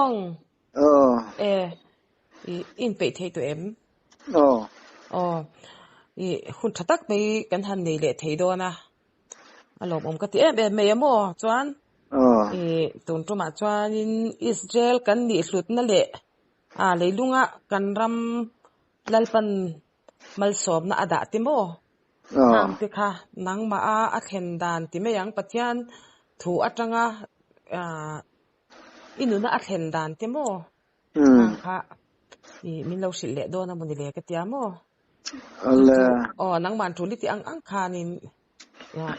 Tawng. Aw. E i in peih thei tawh em? Aw. Aw. I hun tha tak mai kan han nei leh thei dawn a. A lawmawm ka ti em em mai a maw? Chuan Aw. i tun tumah chuanin Israel kan nih hlutna leh a leilunga kan ram Lalpan malsawmna a dah te maw? Khang te kha nangmah a a thlen dan ti mai ang Pathian thu atanga i nuna a thlen dan te maw? Khang kha i min lo hrilh leh dawn a maw ni le ka tia maw? Ale. Aw nangmah an tul i tih ang ang khanin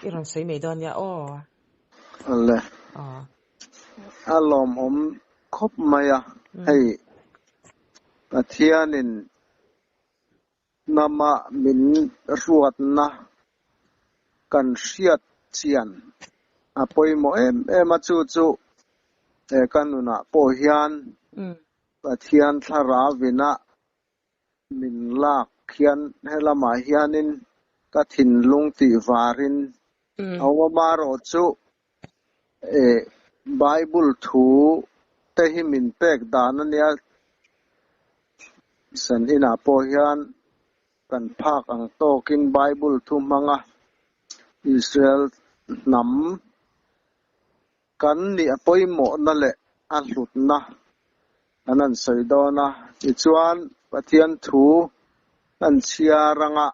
i rawn sawi mai dawn nia aw. Ale. Aw. A lawmawm khawp mai a, hei Pathianin Hnama min ruatna kan hriat chian a pawimawh em em a, chu chu he ka nunah pawh hian Pathian thlarauina min lak hian helamah hianin ka thinlung tih varin a awm a, marawhchu Bible thu te hi min pek dan a nia, san inah pawh hian kan phak ang tawkin Bible thu hmanga Israel hnam kan nih a pawimawhna leh a hlutna kan han sawi dawn a. Tichuan, Pathian thu kan chhiar anga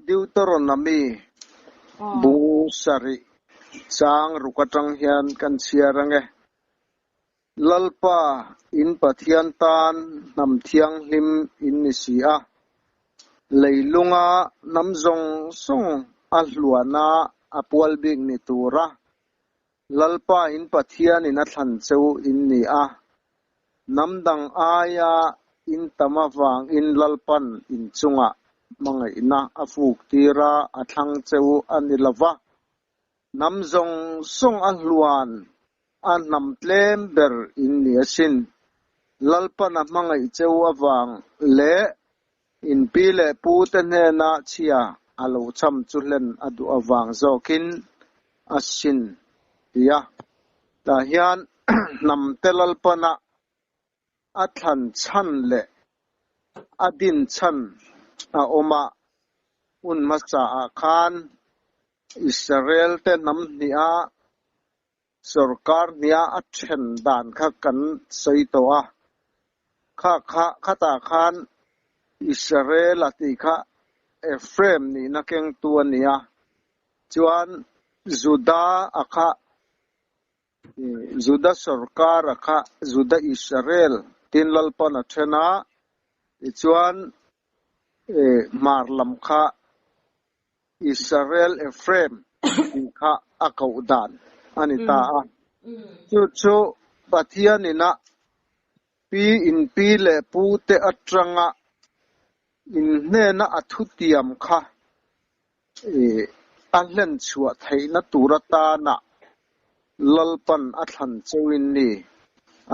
Deuteronomy bung sarih chang ruk atang hian kan chhiar ang e. Lalpa, in Pathian tan hnam thianghlim in ni si a, leilunga hnam zawng zawng a hluana a pual bik ni tura Lalpa in Pathianin a thlan cheu in ni a, hnam dang aia in tam avangin Lalpan in chungah hmangaihna a fuk tir a, a thlang cheu a ni lo va. Hnam zawng zawng a hluan a hnam tlem ber in ni asin. Lalpan a hmangaih cheu avang leh In pi leh pu te hnena chhia a lo cham chu hlen a duh avang zawkin a sin ti a. Tah hian hnam te Lalpana a thlan chhan leh a din chhan a awm a, hun hmasa ah khan Israel te hnam hniha Sorkar hnia a then dan kha kan sawi tawh a, kha kha khatah khan Israel-a tih kha Ephraim nihna kengtu a ni a, chuan Juda-a kha Juda sorkar-a kha Juda Israel tiin Lalpan a then a, tichuan hmar lam kha Israel Ephraim tih kha a koh dan a ni ta a. Chu chu Pathian ina pi in pi leh pu te atanga in hnena a thutiam kha a hlen chhuah theihna tur atana Lalpan a thlan cheuhin ni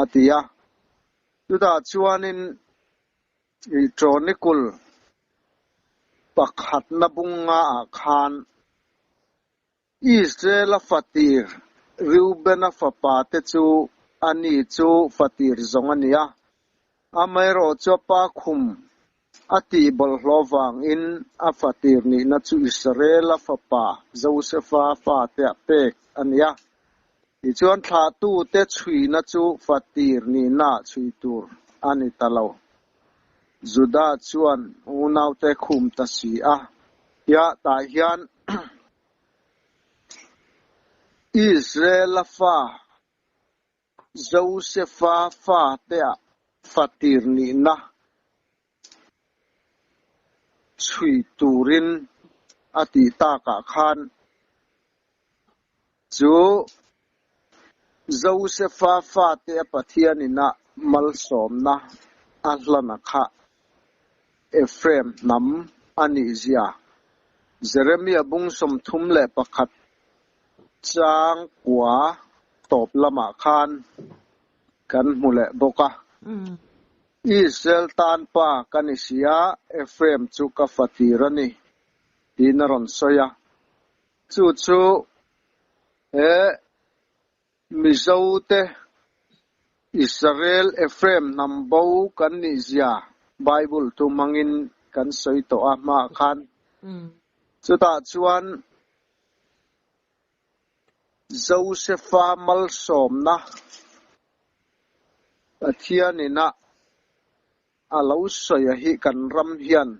a ti a. Chutah chuanin Chronicle pakhatna bunga ah khan Israel-a fatir Reuben-a fapa te chu ani chu fatir zawng a ni a, amaherawhchu a pa khum a tih bawlhhlawh vangin a fatir nihna chu Israel-a fapa Josefa fate ah pek a ni a. Tichuan thlahtute chhuina chu fatir nihna chhui tur a ni ta lo. Juda chuan unaute khum ta si a, tia tah hian Israela fa Josefa fatea fatir nihna chhui turin a tih takah khan chu Josefa fate a Pathian ina malsawmna a hlana kha Ephraim hnam a nih zia Jeremia bung 31 chang kua tawp lamah khan kan hmu leh bawk a. Israel tan pa ka ni si a, Ephraim chu ka fatir a ni, tiin a rawn sawi a. Chu chu he Mizote Israel Ephraim hnam bo kan nih zia Bible thu hmangin kan sawi tawh a hmaah khan. Chutah chuan Josefa malsawmna Pathian ina a lo sawi a hi kan ram hian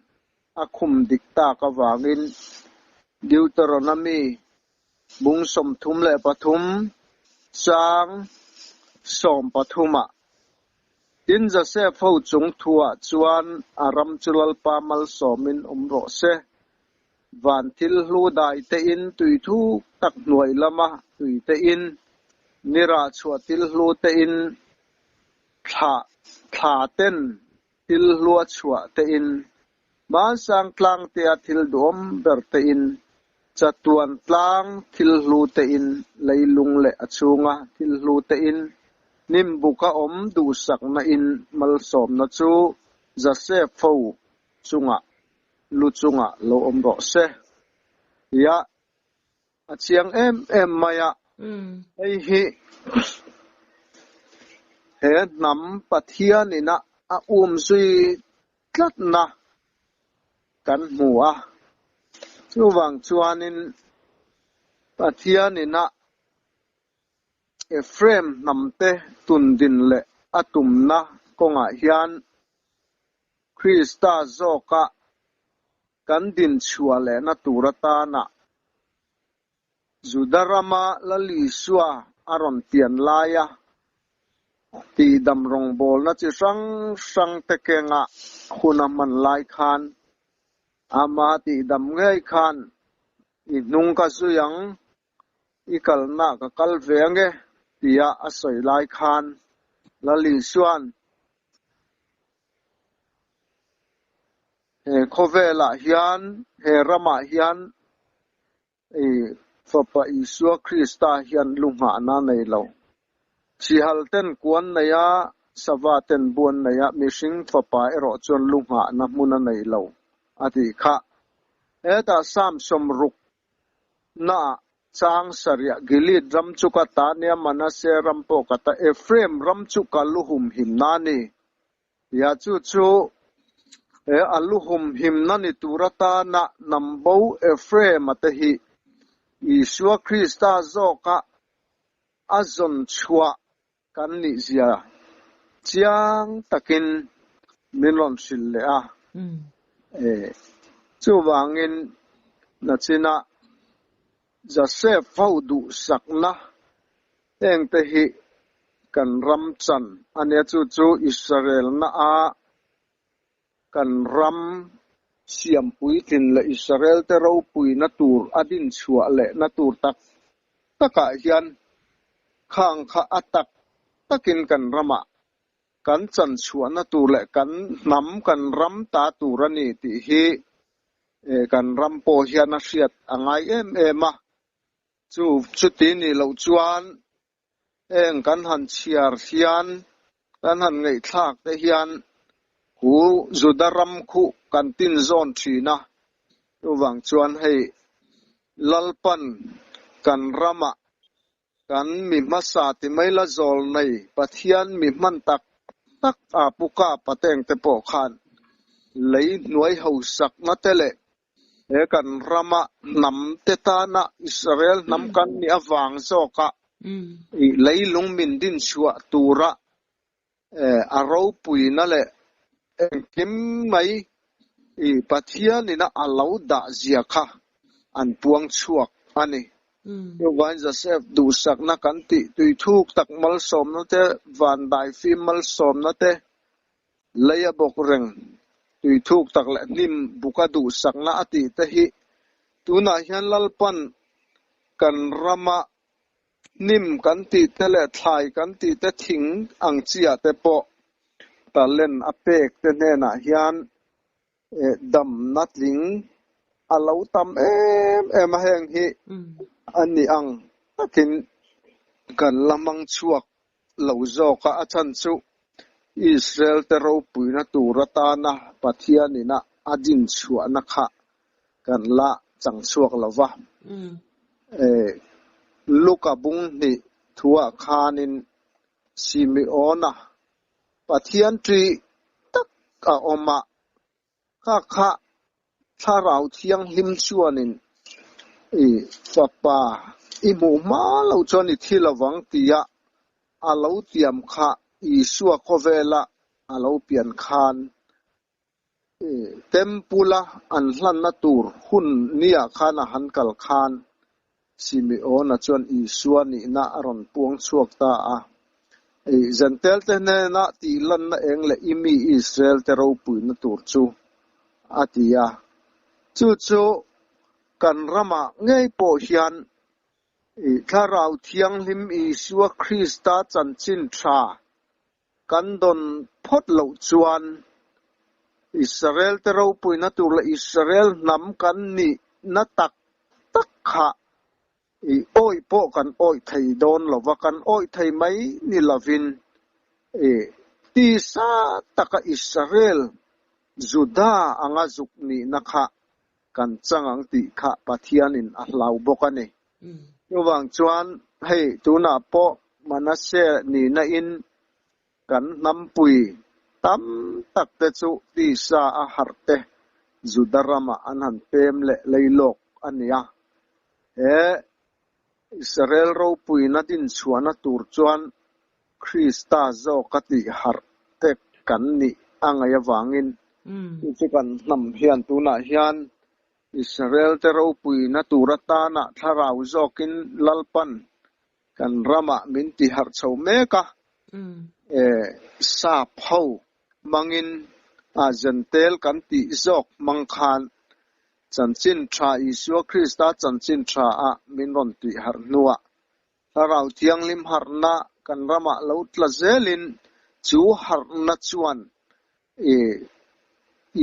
a khum dik tak avangin Deuteronomy bung 33 chang 13 ah Tin Joseph ho chung thuah chuan a ram chu Lalpa malsawmin awm rawh se. Van thil hlu dai te in tui thuk tak hnuai lama tui te in, ni rah chhuah thil hlu te in, thla thla ten thil hlua chhuah te in, hmansang tlang tea thil duhawm ber te in, chatuan tlang thil hlu te in, leilung leh a chhunga thil hlu te in, hnim buka awm duhsakna in malsawmna chu Joseph ho chungah lu chungah lo awm rawh se. Tia a chiang em em mai a, hei hi he hnam Pathian ina a um zui tlatna kan hmu a. Chuvang chuanin Pathian ina Ephraim hnamte tundin leh a tumna kawngah hian Krista zawka kan dinchhuah lehna tur atana Juda rama Lal Isua a rawn pian laia tihdam rawngbawlna chi hrang hrangte kenga hun a hman lai khan ama tihdam ngei khan i hnung ka zui ang, i kalna ka kal ve ange tia a sawi lai khan Lal Isua'n He khawvelah hian, he ramah hian i Fapa Isua Krista hian lu nghahna a nei lo. Sihal ten kuan nei a, sava ten buan nei a, mihring Fapa erawh chuan lu nghahna hmun a nei lo, a tih kha. Hetah Psalm 60 naah chang sarih Gilead ram chu ka ta nia, Manasseh ram pawh ka ta, Ephraim ram chu ka lu humhimna a ni. Tia chu chu he a lu humhimna ni tur atana hnam bo Ephraim-a te hi Isua Krista zawka a zawn chhuah kan nih zia chiang takin min rawn hrilh leh a. Chuvangin nachinah Joseph ho duhsakna hengte hi kan ram chan a nia, chu chu Israel na a kan ram siam puitlin leh Israel te ropuina tur a dinchhuah leh na tur tak takah hian khang kha a tak takin kan ramah kan chan chhuahna tur leh kan hnam kan ram ta tur a ni tih hi kan ram pawh hian a hriat a ngai em em a. Chu chuti nih loh chuan heng kan han chhiar hian, kan han ngaihthlak te hian khu Juda ram khuh kan tin zawn thin a. Chuvang chuan hei Lalpan kan ramah kan mi hmasa ti mai la zawl nei Pathian mi hman tak tak a Pu Kapa teng te pawh khan lei hnuai hausakna te leh He kan rama hnam te tana Israel hnam kan nih avang zawka i leilung min dinchhuah tura a ropuina leh engkim mai i Pathianina a lo dah zia kha an puang chhuak a ni. Chuvain Joseph duhsakna kan tih tuithuk tak malsawmna te, vandai fim malsawmna te, Lei a bawk reng, tui thuk tak leh hnim buka duhsakna a tih te hi tunah hian Lalpan kan rama hnim kan tih te leh thlai kan tih te thing ang chiah te pawh talent a pek te hnenah hian damna tling a lo tam em em a, heng hi a ni ang takin kan la hmang chhuak lo zawk a, a chhan chu Israel te ropuina tur atana Pathianin a a dinchhuahna kha kan la chang chhuak lo va. Luka bung hnih thuah khanin. Simeona Pathian ṭih tak a awm a, kha kha Thlarau Thianghlim chuanin i fapa i hmuh hma loh chuan i thi lovang tia a lo tiam kha Isua khawvela a lo pian khan Temple-a an hlanna tur hun niah khan a han kal khan Simeona chuan Isua nihna a rawn puang chhuak ta a. Zentelte hnena tihlanna eng leh i mi Israelte ropuina tur chu a ti a. Chu chu kan ramah ngei pawh hian Thlarau Thianghlim Isua Krista chanchin tha Kan dawn phawt loh chuan Israel-te ropuina tur leh Israel hnam kan nihna tak tak kha i awih pawh kan awih thei dawn lo va, kan awih thei mai ni lovin i tisa taka Israel Juda anga zuk nihna kha kan chang ang tih kha Pathianin a hlau bawk a ni. Chuvang chuan hei tunah pawh Manasseh nihna in kan hnampui tam tak te chu tisa a harh te Juda ramah an han pem leh lei lawk a ni a. He Israel ropuina dinchhuahna tur chuan Krista zawk a tih harh te kan nih a ngaih avangin chu chu kan hnam hian tunah hian Israel te ropuina tur atana thlarau zawkin Lalpan kan ramah min ti harh chho mek a, sap ho hmangin a zentel kan tih zawk hmang khan chanchin tha Isua Krista chanchin tha ah min rawn tih harh hnuah Thlarau Thianghlim harhna kan ramah lo tla zelin chu harhna chuan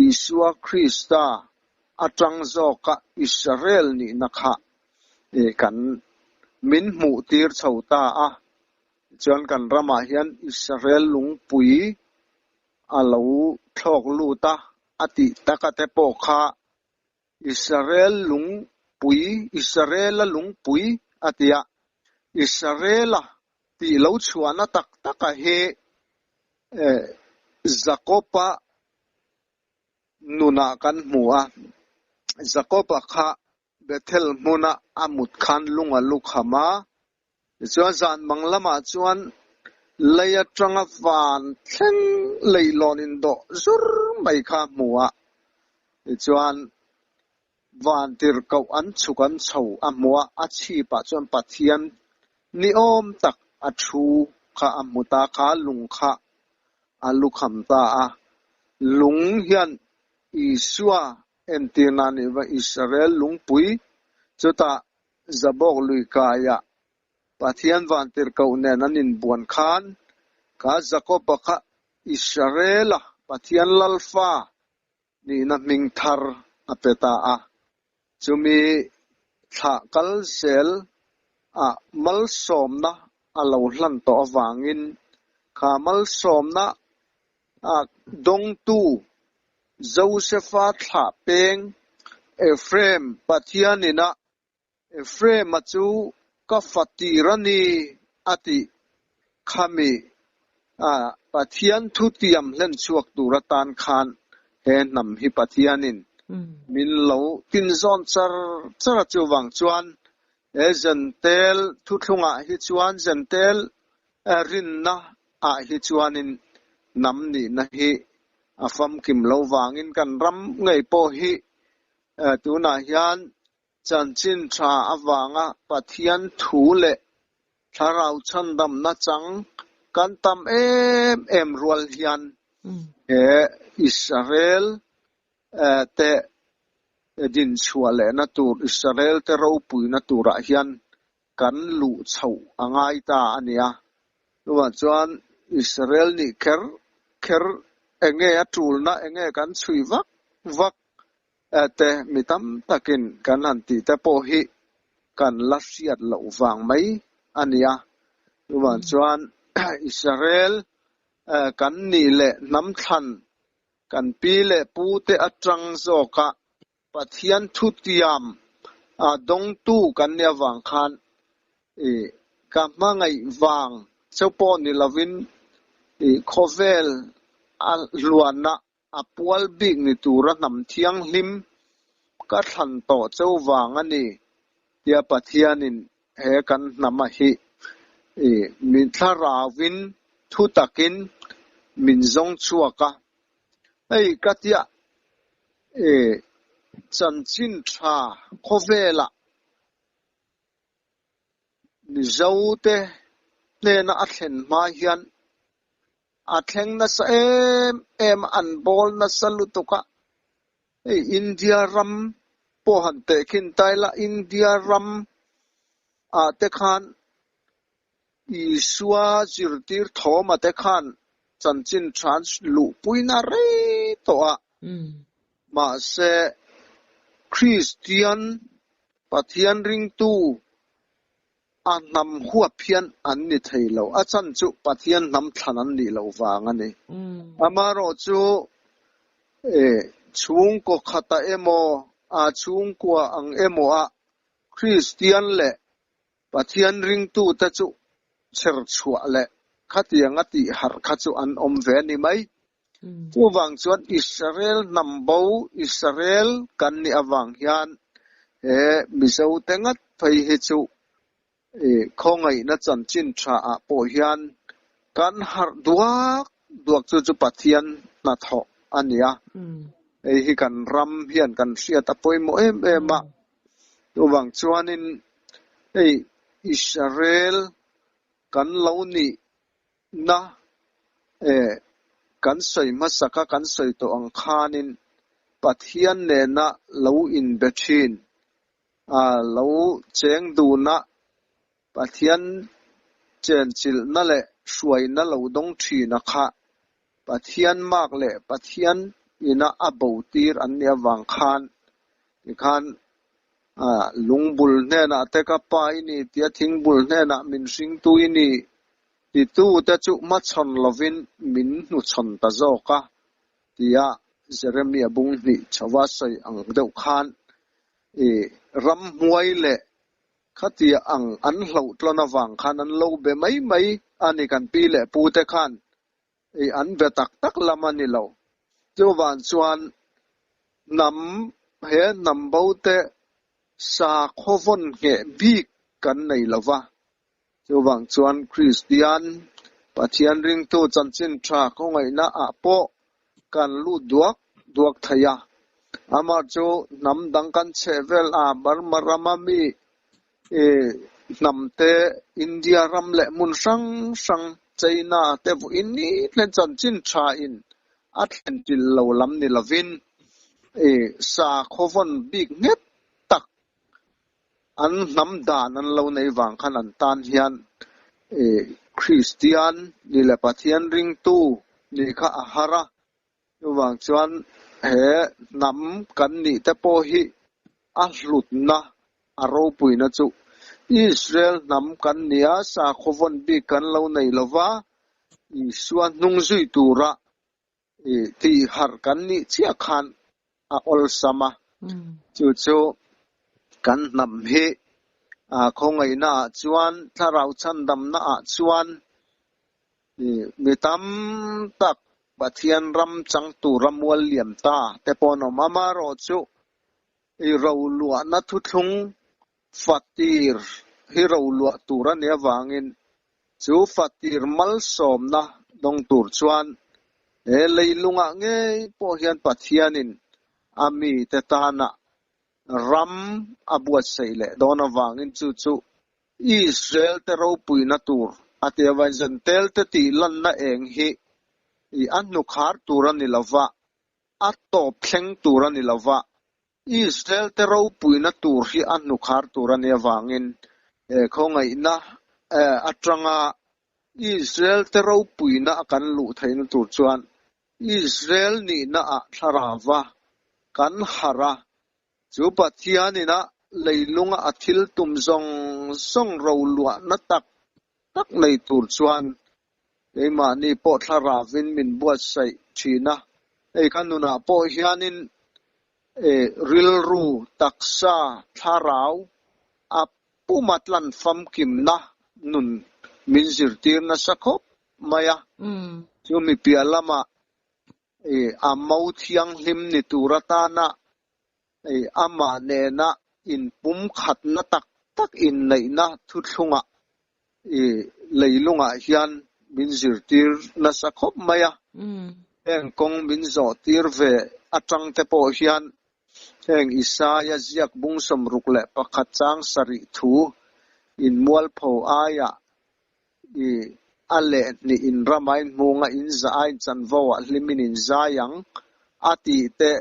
Isua Krista atang zawka Israel nihna kha kan min hmuh tir chho ta a. Tichuan kan ramah hian Israel lungpui a lo thlawk lut a, a tih taka te pawh kha Israel lungpui, Israela lungpui a ti a, Israela tih lo chhuahna tak taka hi Jakob-a nunah kan hmu a, Jakob-a kha Bethel hmuna a mut khan lung a lu kham a, Tichuan zan mang lamah chuan lei atanga van thleng leihlawn indawh zur mai kha a hmu a, tichuan van tirhkoh an chhuk an chho a hmu a, a chhipah chuan Pathian ni awm tak a thu kha a hmu ta, kha lung kha a lukham ta a, lung hian Isua entirna a nih va Israel lungpui chutah Zabawk lui kaiah Pathian vantirhkoh nen an inbuan khan kha Jakoba kha Israela Pathian Lalfa nihna hming thar a pe ta a. Chumi thlah kal zel ah malsawmna a lo hlan tawh avangin kha malsawmna ah dawngtu Josefa thlah peng Ephraim Pathianin a Ephraim-a chu ka fa tir a ni a tih khami a Pathian thutiam hlen chhuak tur atan khan he hnam hi Pathianin min lo tinzawn char char a, chuvang chuan he Zentel thuthlungah hi chuan Zentel rinna ah hi chuanin hnam nihna hi a famkim lo vangin kan ram ngei pawh hi tunah hian Chanchin tha avanga Pathian thu leh Thlarau chhandamna chang kan tam em em rual hian he Israel te dinchhuah lehna tur, Israel te ropuina turah hian kan luh chhoh a ngai ta a nia. Chuvang chuan Israel nih kher kher enge a tulna enge kan chhui vak vak te mi tam takin kan han tih te pawh hi kan la hriat loh vang mai a nia. Chuvang chuan Israel kan nih leh hnam thlan kan pi leh pu te atang zawka Pathian thutiam a dawngtu kan nih avang khan i ka hmangaih vang cheu pawh ni lovin ih khawvel a hluana a pual bik ni tura hnam thianghlim ka thlan tawh cheu vang a ni tia Pathianin he kan hnama hi ih min thlarauin thu takin min zawng chhuak a. Hei ka tia ih chanchin tha khawvelah Mizote hnena a thlen hma hian a thleng nasa em em a, an bawl nasa lutuk a. Hei India ram pawh han tehkhin ta ila, India ram ah te khan Isua zirtir thawma te khan chanchin tha an luhpuina rei tawh a. Mahse, Kristian Pathian ringtu a hnam huap hian an ni thei lo. A chhan chu Pathian hnam thlan an nih loh vang a ni. Amaherawh chu chhungkaw khata emaw, a chhungkua ang emaw ah Kristian leh Pathian ringtute chu chher chhuah leh khatiang a tih harh kha chu an awm ve a ni mai. Chuvang chuan Israel hnam bo Israel kan nih avang hian he Mizote ngat phei hi chu khawngaihna chanchin tha ah pawh hian kan harh duak duak chu chu Pathian hnathawh a ni a. Hei hi kan ram hian kan hriat a pawimawh em em a. Chuvang chuanin hei Israel kan lo nih na eh kan sawi hmasak a kan sawi tawh ang khanin Pathian nena lo inbe thin a lo cheng duna Pathian chenchilhna leh hruaina lo dawng thin a kha Pathian mak leh Pathian ina a bo tir an nih avang khan tikhan lungbul hnenah te ka pa i ni tia thingbul hnenah min hringtu i ni titute chu hmachhawn lovin min hnuchhawn ta zawk a tia Jeremia bung hnih chhova sawi ang deuh khan i ramhmuai leh Khatia ang an hlauh tlawn avang khan an lo be mai mai a ni kan pi leh pu te khan i an be tak tak lam a ni lo. Chuvang chuan hnam he hnam bo te sakhaw vawn ngheh bik kan nei lo va. Chuvang chuan Kristian Pathian ringtu chanchin tha khawngaihna ah pawh kan lut duak duak thei a. Amah chu hnam dang kan chheh vel a, Burma rama mi hnam te, India ram leh hmun hrang hrang, China te vawiin ni thlen chanchin tha in a thlen til lo lam ni lovin sakhaw vawn bik nghet tak An hnam dan an lo nei vang khan an tan hian Kristian ni leh Pathian ringtu nih kha a har a. Chuvang chuan he hnam kan nih te pawh hi a hlutna, a ropuina chu Israel hnam kan ni a, sakhaw vawn bik kan lo nei lova, Isua hnung zui tura tih harh kan nih chiah khan a awlsam a, chu chu kan hnam hi khawngaihna ah chuan thlarau chhandamna ah chuan mi tam tak Pathian ram chang tura mual liam ta te pawh an awm. Amaherawhchu i roluahna thuthlung Fatir hi roluah tur a nih avangin chu fatir malsawmna dawng tur chuan he leilungah ngei pawh hian Pathianin a mite tana ram a buatsaih leh dawn avangin chu chu Israel te ropuina tur a ti avangin Zentel te tih lanna eng hi a hnukhar tur a ni lova, a tawp thleng tur a ni lova. Israel te ropuina tur hi a hnukhar tur a nih avangin he khawngaihna atanga Israel te ropuina a kan luh theihna tur chuan Israel nihna ah thlarauva kan harh a, chu Pathianina leilunga a thil tum zawng zawng roluahna tak tak nei tur chuan keimahni pawh thlarauvin min buatsaih thin a. Hei ka nunah pawh hianin rilru, taksa, thlarau a puma tlan famkimna nun min zirtir nasa khawp mai a. Chumi piah lamah a mo thianghlim ni tur atana amah nena inpumkhatna tak tak inneihna thuthlungah leilungah hian min zirtir nasa khawp mai a. Heng kawng min zawhtir ve atang te pawh hian heng Isaia ziak bung 61 chang sarih thu inmualpho aiah a leh hnih in rama in hmunga in za a in chanvo ah hlimin in zai ang a tih te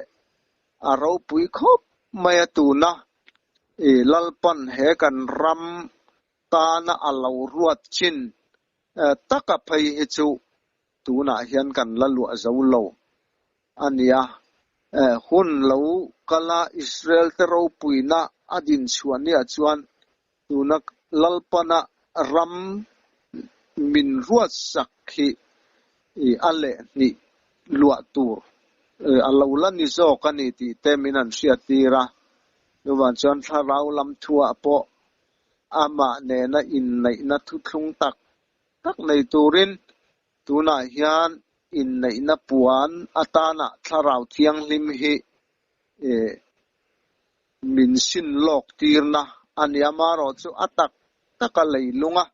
a ropui khawp mai a tuna Lalpan he kan ram tana a lo ruat chin taka phei hi chu tunah hian kan la luah zo lo a nia. Hun lo kala Israel te ropuina a din chhuah nia chuan tuna Lalpana ram min ruat sak hi a leh hnih luah tur a lo la ni zawk a ni tih te min an hriat tir a. Chuvang chuan thlarau lam thuah pawh amah nena inneihna thuthlung tak tak nei turin tunah hian inneihna puan atana thlarau thianghlim hi min sin lawk tirna a ni. Amaherawhchu a tak taka leilunga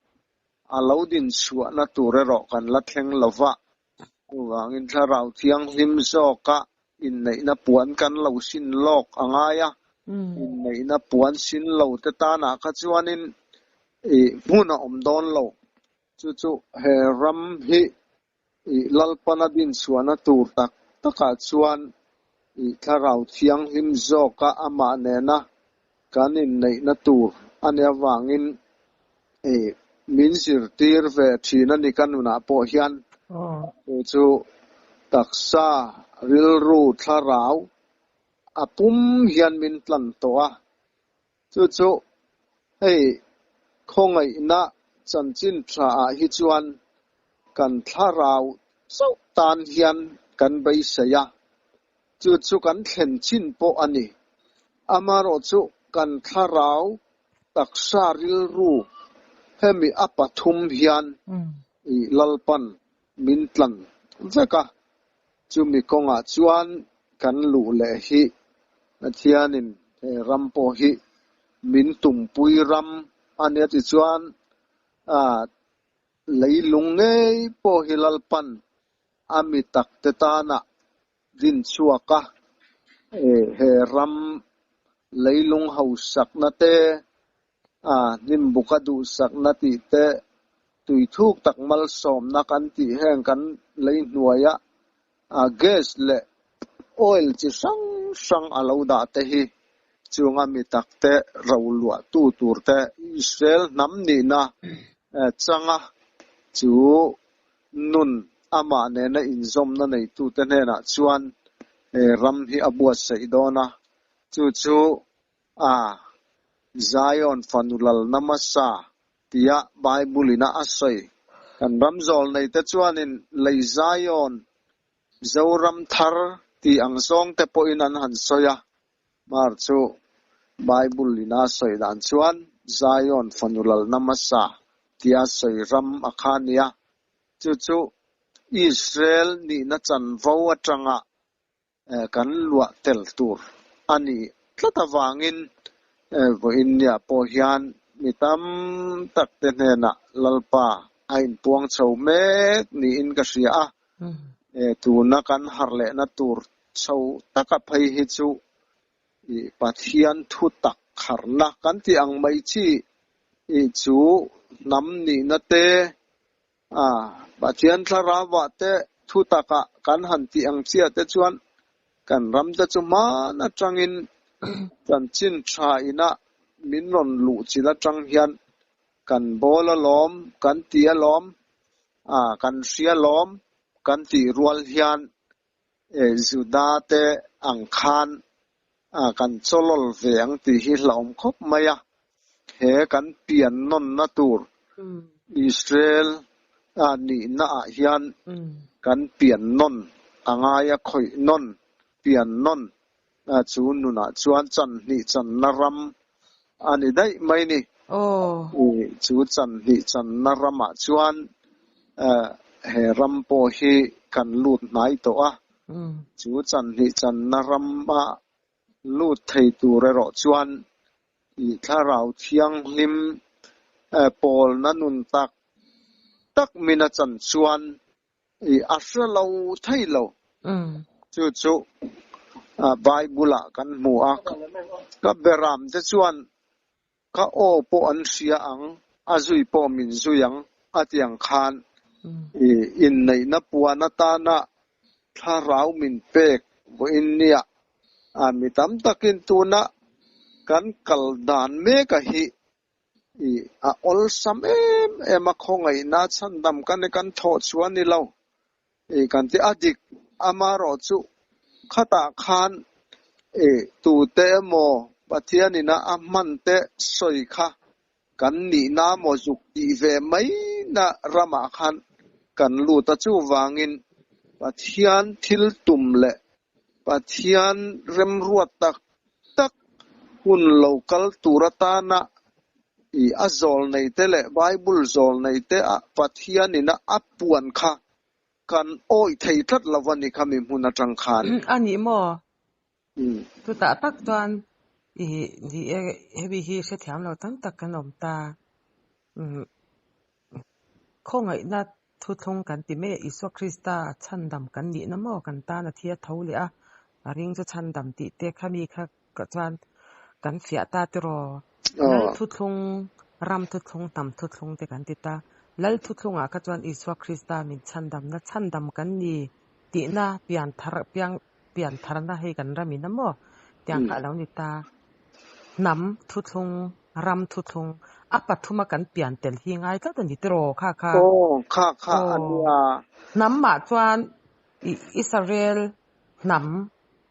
a lo din chhuahna tur erawh kan la thleng lova. Chuvangin thlarau thianghlim zawka inneihna puan kan lo sin lawk a ngai a. Inneihna puan sin lo te tanah kha chuanin hmun a awm dawn lo. Chu chu he ram hi Lalpana din chhuahna tur tak takah chuan thlarau thianghlim zawka amah nena kan inneihna tur a nih avangin min zirtir ve thin a ni ka nunah pawh hian. Chu chu taksa, rilru, thlarau a pum hian min tlan tawh a. Chu chu hei khawngaihna chanchin tha ah hi chuan kan thlarau chauh tan hian kan beisei a. Chu chu kan thlen chin pawh a ni. Amaherawhchu kan thlarau taksa rilru hemi a pathum hian Lalpan min tlan vek a. Chumi kawngah chuan kan luh leh hi Pathianin he ram pawh hi min tumpui ram a nia tichuan leilung ngei pawh hi Lalpan a mi takte tana din chhuak a, he ram leilung hausakna te, hnim buka duhsakna tih te, tuithuk tak malsawmna kan tih heng kan lei hnuaia gas leh oil chi hrang hrang a lo dah te hi chunga mi takte ro luah tu tur te Israel hnam nihna changa chu nun amah nena inzawmna neitu te hnenah chuan he ram hi a buatsaih dawn a. Chu chu Zion fanu lalna hmasa tia Bible ina a sawi. Kan ram zawl nei te chuanin lei Zion Zoram thar tih ang zawng te pawhin an han sawi a. Mar chu Bible ina a sawi dan chuan Zion fanu lalna hmasa tia sawi ram a kha nia. Chu chu Israel nihna chanvo atanga kan luah tel tur a ni tlat avangin vawiin niah pawh hian mi tam tak te hnenah Lalpa a inpuang chho mek niin ka hria a. Tuna kan harh lehna tur chho taka phei hi chu Pathian thu tak harhna kan tih ang mai chi chu hnam nihna te, Pathian thlarauah te thu takah kan han tih ang chiah te chuan kan ram te chu hman atangin chanchin tha ina min rawn luh chilh atang hian kan bawl alawm, kan ti alawm, kan hria alawm kan tih rual hian Juda te ang khan kan chawlawl ve ang tih hi hlauhawm khawp mai a. He kan pian nawnna tur Israel nihna ah hian kan pian nawn a ngai a, khawih nawn, pian nawn chu nunah chuan chan hnih channa ram a ni daih mai ni. Chu chan hnih channa ramah chuan he ram pawh hi kan lut hnai tawh a. Chu chan hnih channa rama lut thei tur erawh chuan i Thlarau Thianghlim pawlna nun tak tak min a chan chuan i a hre lo thei lo. Chu chu Bible ah kan hmu a, ka beram te chuan ka aw pawh an hria ang, a zui pawh min zui ang a ti ang khan i inneihna puan atana Thlarau min pek vawiin nia mi tam takin tuna kan kal dan meka hi i a awlsam em em a, khawngaihna chhandam kan ni kan thawh chu a ni lo i kan ti a dik amaherawhchu khatah khan i tute emaw Pathianina a hman te sawi kha kan nihna maw zuk tih ve mai na ramah khan kan lut a, chuvangin Pathian thil tum leh Pathian remruat tak tak hun lo kal tur atana i a zawl nei te leh Bible zawl nei te a Pathianin a a puan kha kan awih thei tlat lo a ni kha mi hmun atang khan. A ni maw? Chutah tak chuan i ni e hemi hi hrethiam lo tam tak kan awm ta. Khawngaihna thuthlung kan ti mai a, Isua Krista chhandam kan nihna maw kan tan a thi a tho leh a, a ring chu chhandam tih te kha mi kha chuan kan fiah ta tiraw? Lal thuthlung, ram thuthlung, hnam thuthlung te kan ti ta. Lal thuthlungah kha chuan Isua Krista min chhandamna chhandam kan ni tihna pian thar piang pian tharna hei kan ram in a maw tiang kha a lo ni ta. Hnam thuthlung, ram thuthlung, a pathuma kan pian tel hi ngai tlat a ni tiraw kha kha. Aw, kha kha a nia. Hnam mah chuan i Israel hnam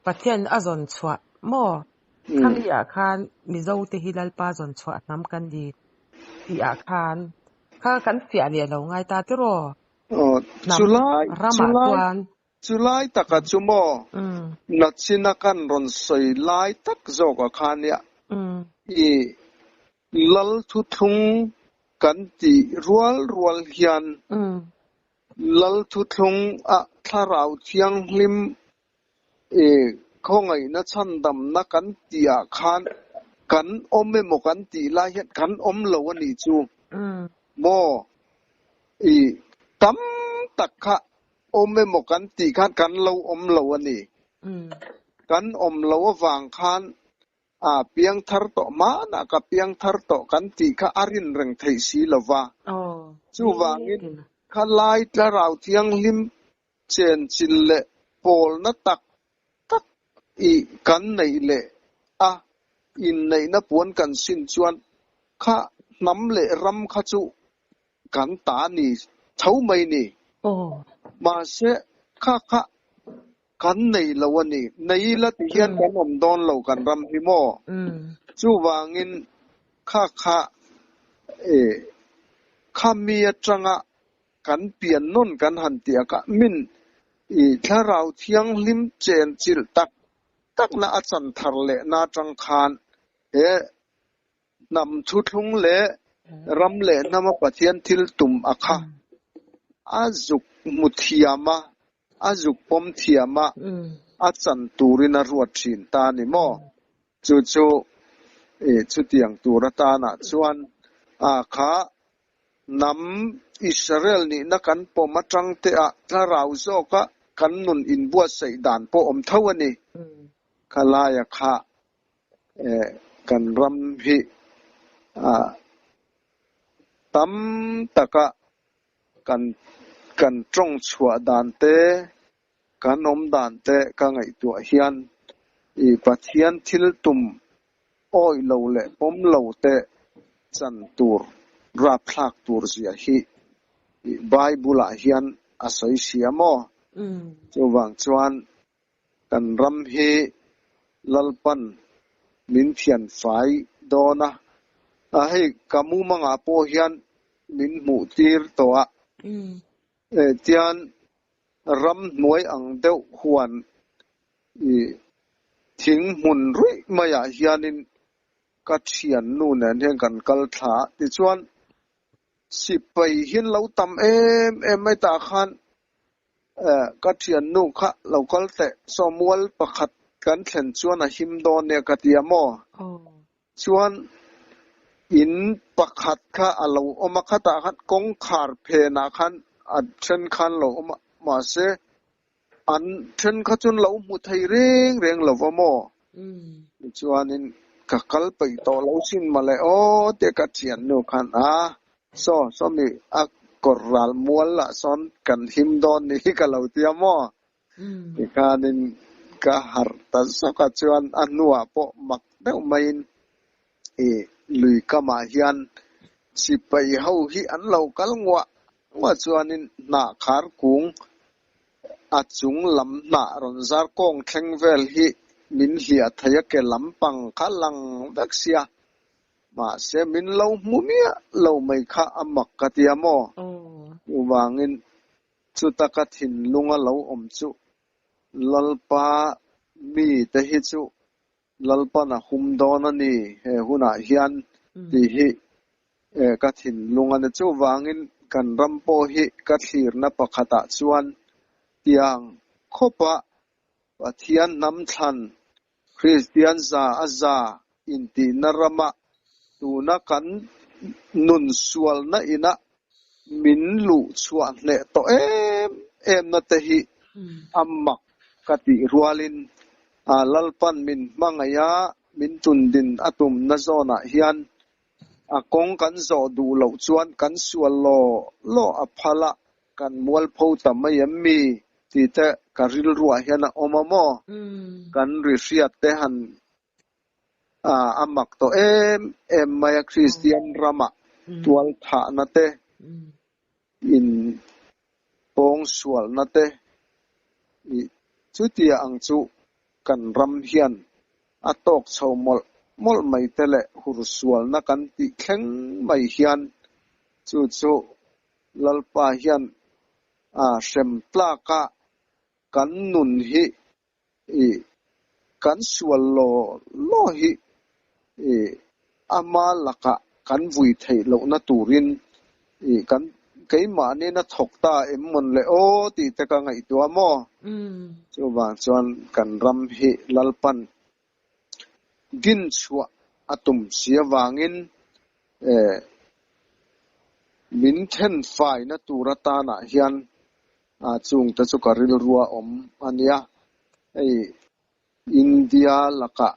Pathian a zawn chhuah maw? Khami ah khan Mizo te hi Lalpa zawn chhuah hnam kan ni tih ah khan kha kan fiah leh lo ngai ta tiraw? Aw, Hnam chulai, ramah chulai. chuan Chulai taka chu maw nachina kan rawn sawi lai tak zawkah khan nia i lal thuthlung kan tih rual rual hian lal thuthlung a thlarau thianghlim i khawngaihna chhandamna kan tih ah khan kan awm emaw kan tih lai hian kan awm lo a nih chu maw i tam tak kha Awm emaw kan tih khan kan lo awm lo a ni. Kan awm lo avang khan a piang thar tawh hmanah ka piang thar tawh kan tih kha a rin reng theih si lo va. Chuvangin khalai Tlarau Thianghlim chenchil leh pawlna tak tak i kan neih leh a inneihna puan kan sin chuan kha hnam leh ram kha chu kan ta ni tho mai ni. Mahse, kha kha kan nei lo a ni. Nei ila ti hian kan awm dawn lo kan ram hi maw? Chuvangin kha kha e kha mi atanga kan pian nawn kan han tih a kha min i thlarau thianghlim chen chilh tak takna a chan thar lehna atang khan he Hnam thuthlung leh ram leh hnama Pathian thil tum a kha a zuk hmu thiam a, a zuk pawm thiam a, a chan turin a ruat thin ta a ni maw? Chu chu chutiang tur atanah chuan a kha hnam Israel nihna kan pawm atang te ah thlarau zawka kan nun inbuatsaih dan pawh awm tho a ni. Khalaia kha Kan ram hi tam taka kan kan tawng chhuah dan te, kan awm dan te ka ngaihtuah hian i Pathian thil tum awih lo leh pawm lo te chan tur rapthlak tur zia hi i Bible ah hian a sawi sia maw? Chuvang chuan Kan ram hi Lalpan min thian fai dawn a, a hei ka mumangah pawh hian min hmuh tir tawh a, tian ramhnuai ang deuh huan i thing hmun ruih maiah hianin. Ka thiannu nen hian kan kal thla a, tichuan sipai hian lo tam em em mai tah khan ka thiannu kha lo kal teh saw mual pakhat kan thlen chuan a him dawn nia ka ti a maw? Chuan in pakhat kha a lo awm a, khatah khan kawngkhar phenah khan a then khan lo awm a, mahse An then kha chuan lo hmu thei reng reng lo va maw? Tichuanin ka kal peih tawh lo sin mawle aw tia ka thiannu khan a, Saw, sawmi a kawr ral mual lah sawn kan him dawn ni hi ka lo tia maw? Tikhanin ka harh ta zawk a, chuan a hnuah pawh mak deuh maiin i lui kamah hian sipai ho hi an lo kal nguah nguah chuanin hnah khar kung a chung lam hnah rawn zar kawng thleng vel hi min hliah thei a ke lampang kha lang vek sia mahse min lo hmu miah lo mai kha a mak ka tia maw? Chuvangin chuta ka thinlunga lo awm chu Lalpa mite hi chu Lalpan a hum dawn a ni he hunah hian tih hi ka thinlung a ni. Chuvangin kan ram pawh hi ka thlirna pakhatah chuan tiang khawpa Pathian hnam thlan Kristian za a za intihna rama tuna kan nun sualna ina min luh chhuah hneh tawh em emna te hi a mak ka tih rualin Lalpan min hmangaih a, min tundin a tumna zawnah hian a kawng kan zawh duh loh chuan kan sual law law a phal a, kan mualpho ta mai em mi tih te ka rilruah hian a awm a maw? Kan ri hriat te han A mak tawh em em mai a, Kristian ramah tual thahna te, in pawng sualna te ih chutia ang chu kan ram hian a tawk chho mawlh mawlh mai te leh hur sualna kan tih thleng mai hian chu chu Lalpa hian a hrem tlaka kan nun hi ih kan sual law law hi ih ama lakah kan vui theih lohna turin ih kan keimahniin a thawk ta em mawn le aw tih te ka ngaihtuah maw? Chuvang chuan kan ram hi Lalpan din chhuah a tum si avangin eh min then faina tur atanah hian A chungte chu ka rilrua awm a nia. Hei India lakah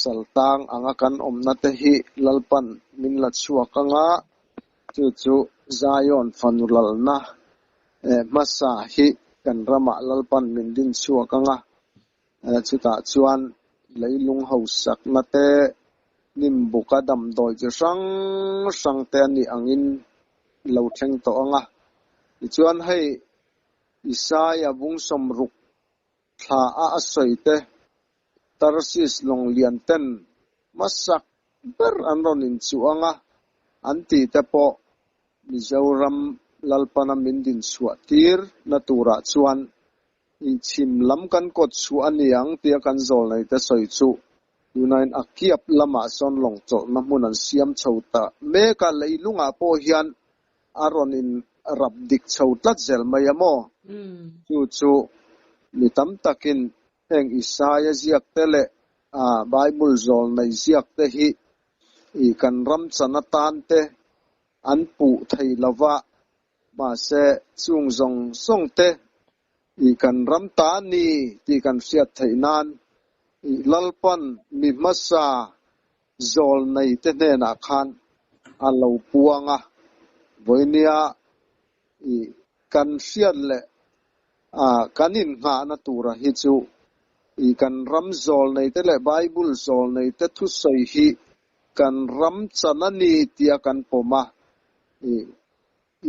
saltang anga kan awmna te hi Lalpan min la chhuak anga, chu chu Zion fanu lalna hmasa hi kan ramah Lalpan min din chhuak anga, chutah chuan leilung hausakna te, hnim buka damdawi chi hrang hrang te a nih angin lo thleng tawh ang a. Tichuan hei Isaia bung sawmruk thla a a sawi te, Tarsis lawng lian ten hmasak ber an rawn inchuh ang a, an tih te pawh Mizoram Lalpana min dinchhuah tir na turah chuan Inchhim lam kan kawt chhuah a ni ang tia kan zawlnei te sawi chu tunain a kiap lamah sawn lawng chawlhna hmun an siam chho ta mek a, leilungah pawh hian a rawn in rap dik chho tlat zel mai a maw? Chu chu mi tam takin heng Isaia ziak te leh Bible zawlnei ziak te hi kan ram chan atan te an puh thei lova, mahse chung zawng zawng te i kan ram ta a ni tih kan hriat theih nan i Lalpan mi hmasa zawl nei te hnenah khan a lo puang a, vawinia i kan hriat leh a kan innghahna tura hi chu i kan ram zawl nei te leh Bible zawl nei te thusawi hi kan ram chan a ni tia kan pawm a, i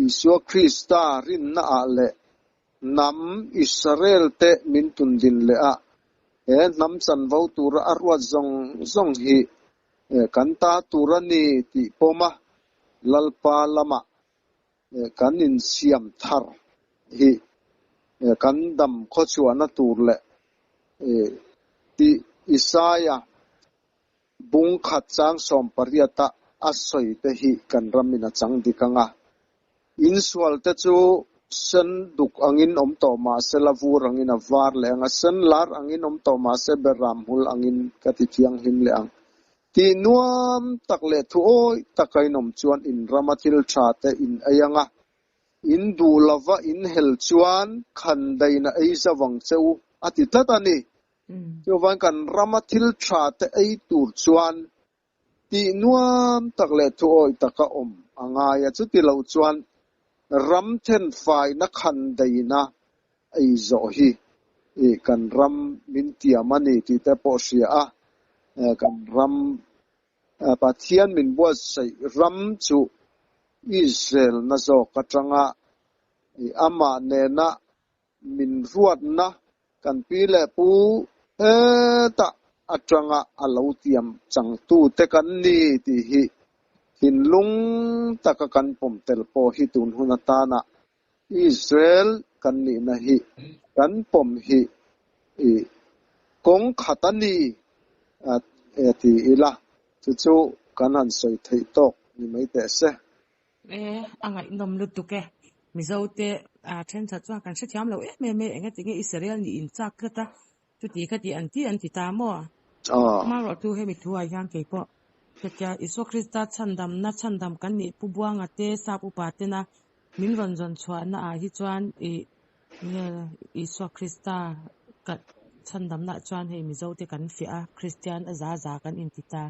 Isua Krista rinnaah leh hnam Israel te min tundin leh a, he hnam chanvo tura a ruat zawng zawng hi kan ta tur a ni tih pawm a, Lalpa lamah kan insiam thar hi kan dam khawchhuahna tur leh tih Isaia. Bung khat chang 18 a a sawi te hi kan ramin a chang dik ang a. In sual te chu sen duk angin awm tawh mah se la vur angin a var leh ang a, sen lar angin awm tawh mah se beram hmul angin ka ti thianghlim leh ang. Tih nuam tak leh thu awih taka in awm chuan in rama thil tha te in ei ang a, in duh lova in hel chuan khan daihna ei zauh ang che u, a ti tlat a ni. Chuvang kan rama thil tha te ei tur chuan tih nuam tak leh thu awih taka awm a ngai a, chuti lo chuan ram thenfaina khan daihna ei zawh hi kan ram min tiam a ni tih te pawh hria a, kan ram Pathian min buatsaih ram chu Israel na zawk atanga amah nena min ruatna kan pi leh pu hetah atanga a lo tiam changtute kan ni tih hi thinlung taka kan pawm tel pawh hi tun hun atana Israel kan nihna hi kan pawm hi i kawng khat a ni ti ila chu chu kan han sawi theih tawk ni mai teh se. E, a ngaihnawm lutuk e. Mizo te thenkhat chuan kan hrethiam lo em em e, engatinge Israel nih in chak tlat a, chuti kha tih an ti an ti ta maw? Amaherawhchu chu hemi thu ah hian kei pawh hetia Isua Krista chhandamna chhandam kan nih Pu Buanga te Sap upa tena min rawn zawn chhuahna ah hi chuan i nge Isua Krista ka chhandamna ah chuan hei Mizo te kan fiah a, Kristian a za za kan inti ta.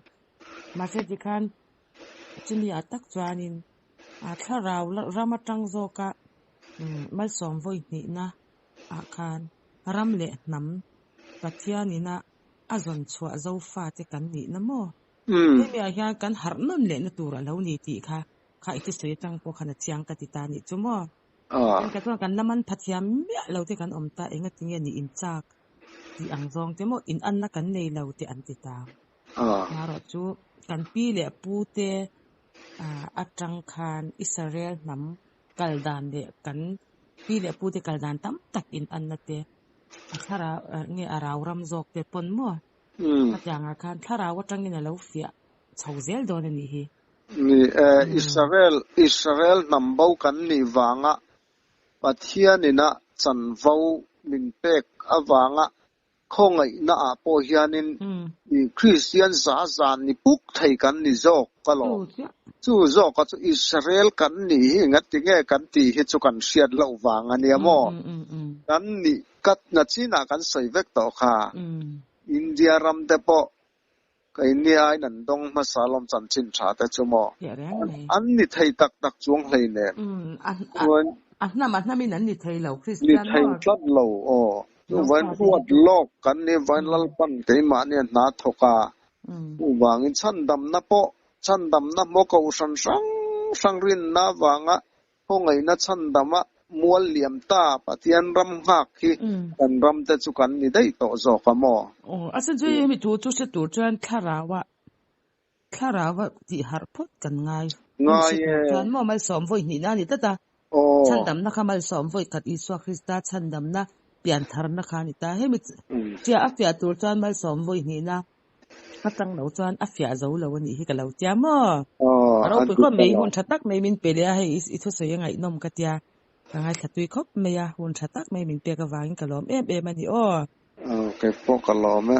Mahse tikhan chumi ah tak chuanin thlarau ram atang zawka malsawm vawi hnihna ah khan ram leh hnam Pathian ina a zawn chhuah Zofate kan nihna maw? Hemi ah hian kan harh nawn lehna tur a lo ni tih kha kha i thusawi atang pawh khan a chiang ka ti ta nih chu maw? Kan chuan kan la man pha thiam miah lo te kan awm ta engatinge nih inchak tih ang zawng te maw inanna kan nei lo te an ti ta. Marawh chu kan pi leh pu te atang khan Israel hnam kal dan leh kan pi leh pu te kal dan tam tak in anna te a thlarau nge a rau ram zawk te pawn maw khatiang ah khan thlarau atangin a lo fiah chho zel dawn a nih hi. Ni e, Israel Israel hnam bo kan nih vanga Pathianina chanvo min pek avanga Khawngaihna ah pawh hianin Kristian za zan ni puk thei kan ni zawk ka lawm. Chu zawk a chu Israel kan nih hi ngatinge kan tih hi chu kan hriat loh vang a nia maw? Kan nih ka na chinah kan sawi vek tawh kha. India ram te pawh keini aiin an dawng hmasa lawm chanchin tha te chu maw? An ni thei tak tak chuang hleinem. A hnam a hnamin an ni thei lo Kristian maw? Ni thei tlat lo aw. Chuvain huat lawk kan ni vain Lalpan keimahni a hna thawk a, chuvangin chhandamna pawh chhandamna hmaw kohhran hrang hrang rinna avanga khawngaihna chhandama mual liam ta Pathian ram nghak hi kan ram te chu kan ni daih tawh zawk a maw? Aw, a sen chu hemi thu chu hre tur chuan thlaraua Thlarau a tih harh phawt kan ngai. Ngai e. Chuan maw malsawm vawi hnihna a ni tlat a. Chhandamna kha malsawm vawi khat Isua Krista chhandamna piantharna kha a ni ta. Hemi tia a fiah tur chuan malsawm vawi hnihna atang lo chuan a fiah zo lo a nih hi ka lo tia maw. A ropui khawp mai, hun tha tak mai min pe leh a, hei i thusawi a ngaihnawm ka tia. Ka ngaithla tui khawp mai a, hun tha tak mai min pek avangin ka lawm em em a ni aw. Kei pawh ka lawm e.